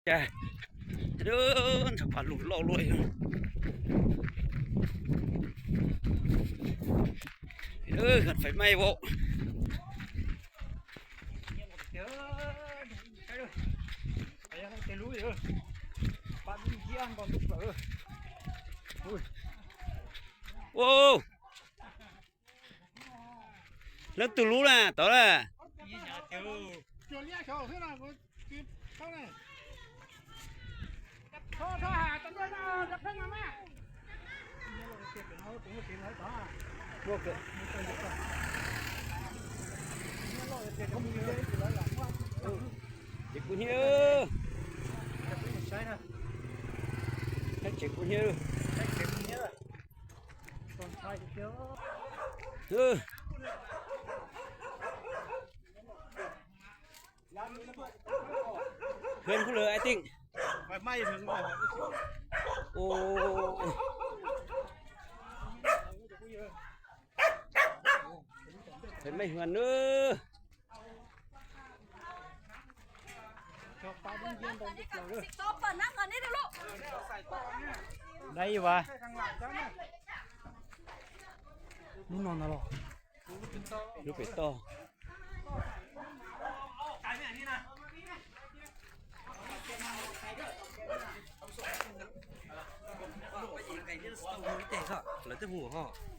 ເດີນສະພານຫຼຸດເລາະລວຍ ເດີ ເຮືອນໄຟໄໝ້ເວົ້າ ໂອ້ Lơ từ lú là tớ là. Check của hiêu. Check của hiêu. Check của hiêu. ເຮືອນຜູ້ເລີຍ I think ໄຟໄໝ້ເຖິງ ໂອ້ ໄຟໄໝ້ເຮືອນເດີ ໄດ້ຢູ່ຫວາ? ໜູນອນຕະຫຼອດ. ລູກເປັດຕໍ່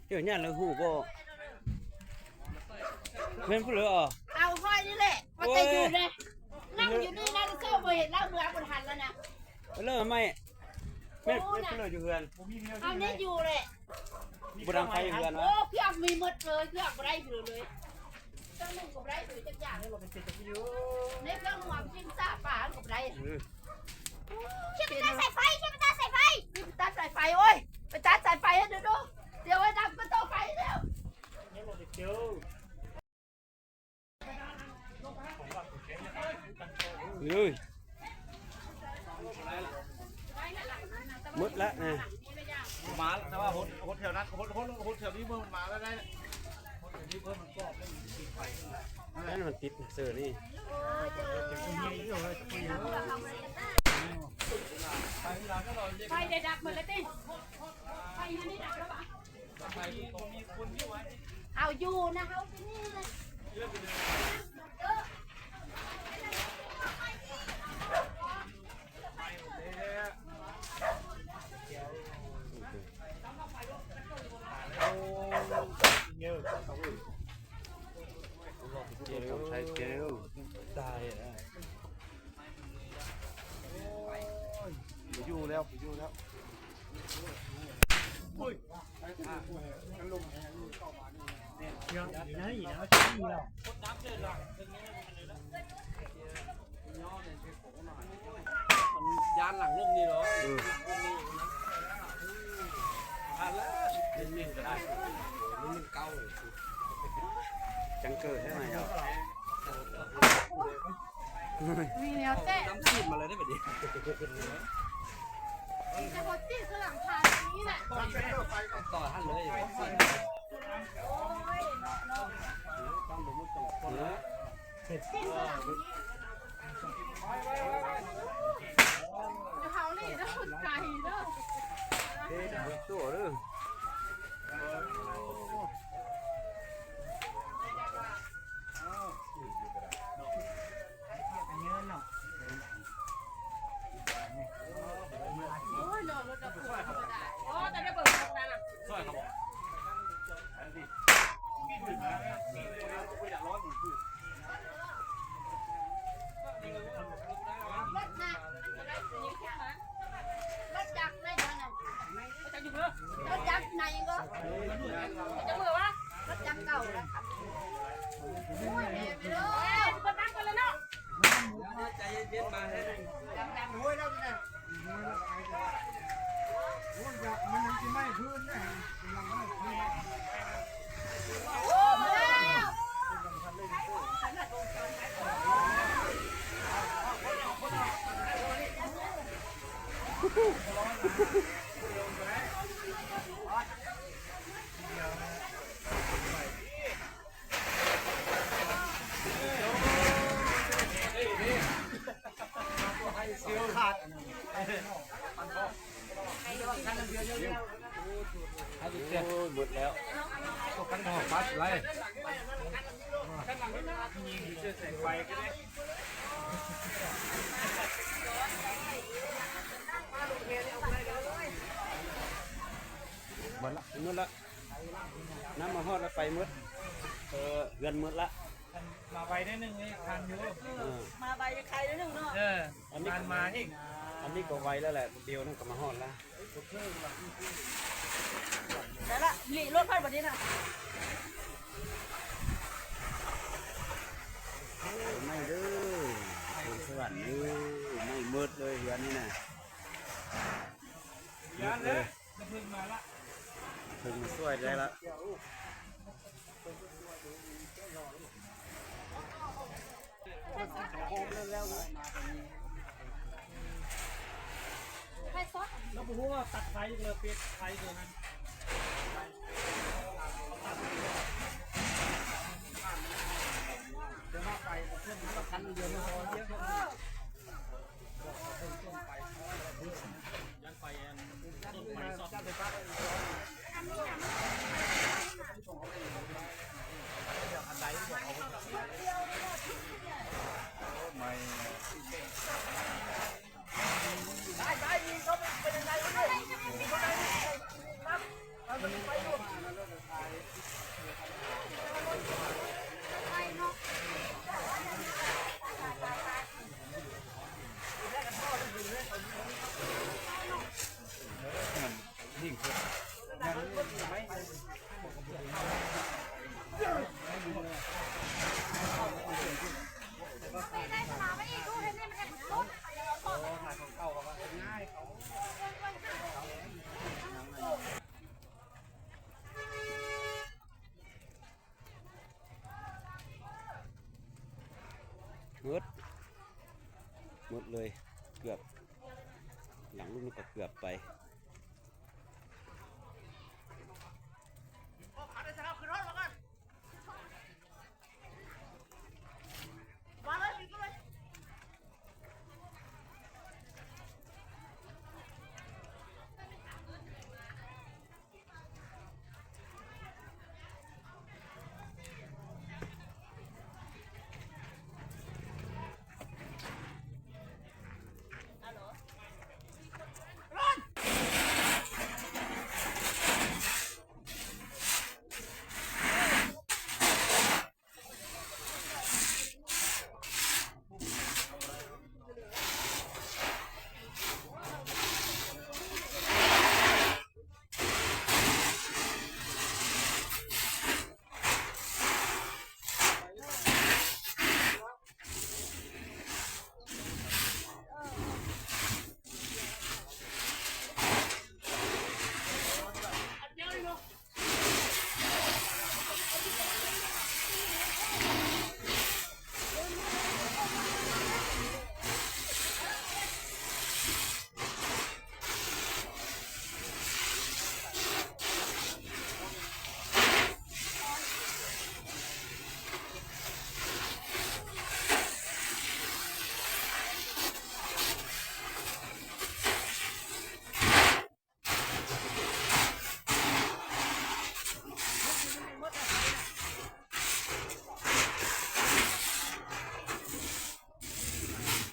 ເຈົ້າຍ່ານລາວຮູ້ບໍ່? ແມ່ນຜູ້ເລີ ເອົາຂ້ອຍນີ້ແຫຼະ ວ່າແຕ່ຢູ່ເດ້ ນັ່ງຢູ່ນີ້ນະ ເຈົ້າບໍ່ເຫັນລາວເມືອບໍ່ທັນແລ້ວນະ. ເລີໄມ້ ແມ່ນຜູ້ເລີຢູ່ເຮືອນ ເຮົານີ້ຢູ່ແຫຼະ. ບໍ່ດັງໄຟຢູ່ເຮືອນວະ? ໂອ້ ເຄື່ອງມີໝົດເລີຍ ເຄື່ອງບໍ່ໄດ້ເຫຼືອເລີຍ ເຄື່ອງໜຶ່ງກໍບໍ່ໄດ້ເຫຼືອຈັກຢ່າງ ໃນເຄື່ອງຫົວກິນຊາປາກໍບໍ່ໄດ້. ຊິໄປຕັດສາຍໄຟ ຊິໄປຕັດສາຍໄຟ ຊິໄປຕັດສາຍໄຟ ໂອ້ຍ ໄປຕັດສາຍໄຟໃຫ້ດູ ດູ ດຽວໄວ້ນຳປະຕູໄຟແລ້ວ. ເອີຍ ໝົດລະນະ ມາແລ້ວ ແຕ່ວ່າຫົດ ຫົດແຖວນັ້ນ ຫົດ ຫົດ ຫົດແຖວນີ້ເບິ່ງມັນມາແລ້ວໄດ໋ ແລ້ວມັນຕິດເສີນີ້ ໄຟໄດ້ດັບໝົດແລ້ວຕິ ໄຟຢູ່ນີ້ດັບແລ້ວຫວາ? ເອົາຢູ່ນະ ເຮົາທີ່ນີ້ນະ ຕາຍແລ້ວ. ບໍ່ຢູ່ແລ້ວ ບໍ່ຢູ່ແລ້ວ. ໂອ້ຍ ມັນລົງແຮງ ເຂົ້າມານີ້ ເລື່ອງໃນນະ ທີ່ແລ້ວ ມັນຢ້ານຫຼັງລົມນີ້ເນາະ. ເອີ ອັນລະເປັນເມັນກໍໄດ້ ມັນເກົ່າ ຈັງເກີດໃຫ້ໃໝ່ເນາະ. ມີແນວແຊະ ນ້ຳຊີດມາເລີຍເດ້ບັດນີ້ ມີແຕ່ຄົນຈີນຄືຫຼັງຄານີ້ແຫຼະ ຕໍ່ຫັ້ນເລີຍ. ໂອ້ຍ ເນາະ ເນາະ ຕ້ອງໄປໝົດສອງຄົນແລ້ວ ເຮັດກິນຄືຫຼັງນີ້ ເຮົານີ້ເດີ ໄກເດີ ເຮັດຕົວເດີ. ລົດນະ ລົດຈັກໃນນັ້ນນະ ລົດຈັກໃນກໍ ຈະເມືອວະ ລົດຈັກເກົ່ານະ. ໂອ້ຍ ແມ່ໄປເດີ ເປີດນ້ຳກ່ອນເລີຍເນາະ. ໃຈເຢັນໆ ມາໃຫ້ ໂອ້ຍ ແລ້ວນີ້ນະ ໂອ້ຍ ມັນຍັງຊິໄໝ້ພື້ນນະ ກຳລັງໄໝ້ພື້ນ. ໂອ້ ຂາດ ໂອ້ຍ ໝົດແລ້ວ ກັນຫອກປັດໄລ ໝົດລະ ໝົດລະ ນ້ຳມາຮອດລະໄປໝົດ ເອີ ເຮືອນໝົດລະ ມາໄວໜ້ອຍໜຶ່ງ ຍັງທັນຢູ່ ເອີ ມາໄວ ຄາຍໜ້ອຍໜຶ່ງເນາະ ເອີ ອັນນີ້ ມາອີກ ອັນນີ້ກໍໄວແລ້ວແຫຼະ ດຽວໜຶ່ງກໍມາຮອດລະ ໄດ້ລະ ນີ້ລົດໄປບັດນີ້ນະ ໄໝ້ເດີ ເທິງສະຫວັນເດີ ໄໝ້ໝົດເລີຍເຮືອນນີ້ນະ ໝົດເລີຍ ເພິ່ນມາລະ ເພິ່ນມາຊ່ວຍໄດ້ລະ ໄຟສອດ ລະບໍ່ຮູ້ວ່າຕັດໄຟເລີຍ ປິດໄຟເລີຍຫັ້ນ ເດີນມາໄປ ເພິ່ນມາຄັນດຽວ ໝົດ ໝົດເລີຍ ເກືອບ ຫຼັງລູກນີ້ກໍເກືອບໄປ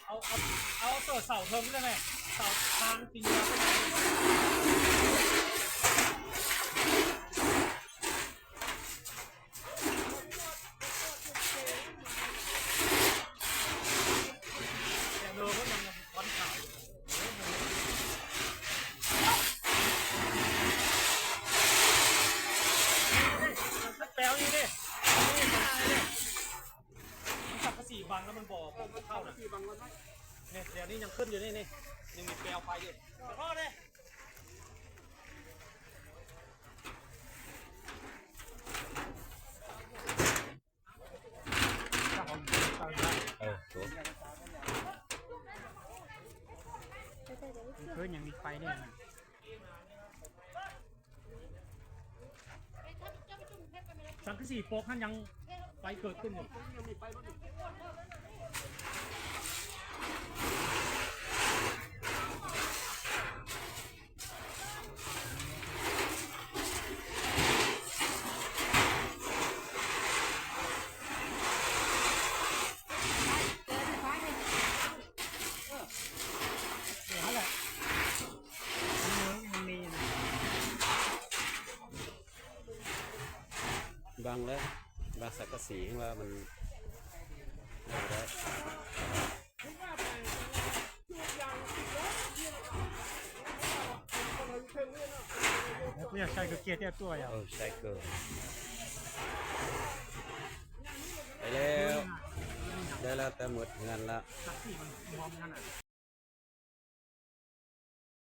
ເອົາ ເອົາ ເອົາໂຕເສົາເທິງໄດ້ໄໝ? ເສົາຄານປີນ ແປວນີ້ເດ້ ນີ້ ນີ້ ນີ້ ສັງກະສີບັງແລ້ວມັນບໍ່ ບໍ່ເຂົ້ານະ ນີ້ ດຽວນີ້ຍັງຂຶ້ນຢູ່ນີ້ ນີ້ ຍັງມີແປວໄຟຢູ່ ຂໍໂທດເດ້. ເອີ ໂຕ ເພິ່ນຍັງມີໄຟແນ່ນະ ສັງກະສີປົກຫັ້ນຍັງໄຟເກີດຂຶ້ນຢູ່. ວາງເລີຍ ວາງສັງກະສີ ເຫັນວ່າມັນໄດ້ ເອີ ໃສ່ເກີ ໄປແລ້ວ ໄດ້ແລ້ວ ແຕ່ໝົດເຮືອນລະ.